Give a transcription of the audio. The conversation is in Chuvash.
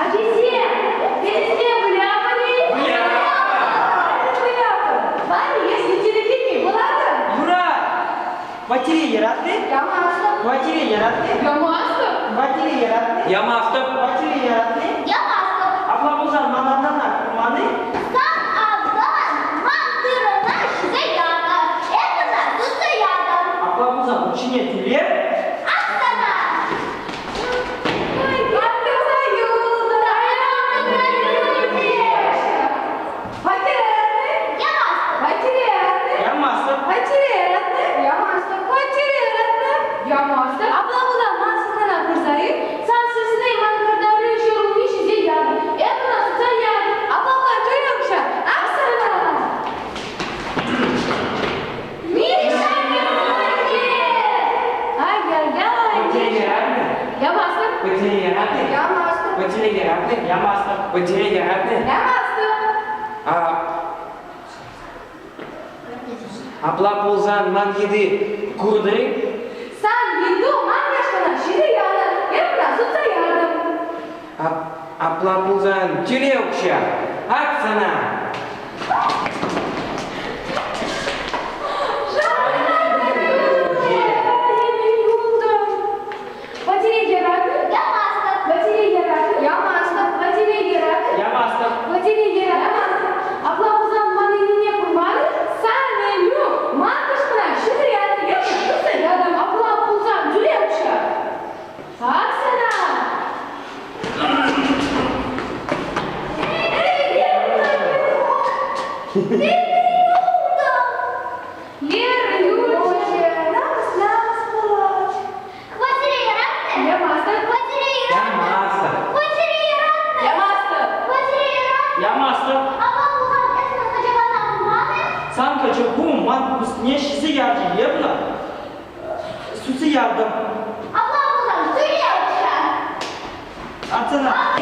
Ачисем, вӗсем выляпӑр-и? Выляпӑр! Выляпӑр. Ваня, если телефонне вулатӑн? Юра! Ватире яратты? Ямастӑп. Ватире яратты? Ямастӑп. Ватире яратты? Ямастӑп. Ватире яратты? Ямастӑп. Апла пулсан ман автана курман-и? Сан автан ман тырӑна ҫисе янӑ. Эп ӑна тытса ятӑм. Апла пулсан укҫине тӳле. Ак сана! Ямастӑп. Ямастӑп. Апла пулсан ман сыснана курса-и? Сан сысни ман картари ҫӗрулми ҫисе янӑ. Эп ӑна сутса ятӑм. Апла пулсан тӳле укҫа. Ак сана! Миша Ай-яй-яй! Потеряны. Ямастӑп. Потеряны. Ямастӑп. Потеряны. Ямастӑп. Потеряны. Ямастӑп. А апла пулсан ман йытӑ куртӑр-и? Сан йыту ман яшкана ҫисе янӑ. Эп ӑна сутса ятӑм. Апла пулсан тӳле укҫа. Ак сана! Ямастӑп. Апла пулсан ман ӗнене курман, сан ӗнӳ ман кӑшкӑна ҫисе янӑ, эп сутса ятӑм. Апла пулсан тӳле укҫа. Ак сана! Лера, Юльчик, намӑс-намӑс пулать. Ямастӑп. Ямастӑп. Ямастӑп. Ямастӑп. Сан качаку ман кустне ҫисе ячӗ, евнӑ. Сутса ятӑм. Ансана.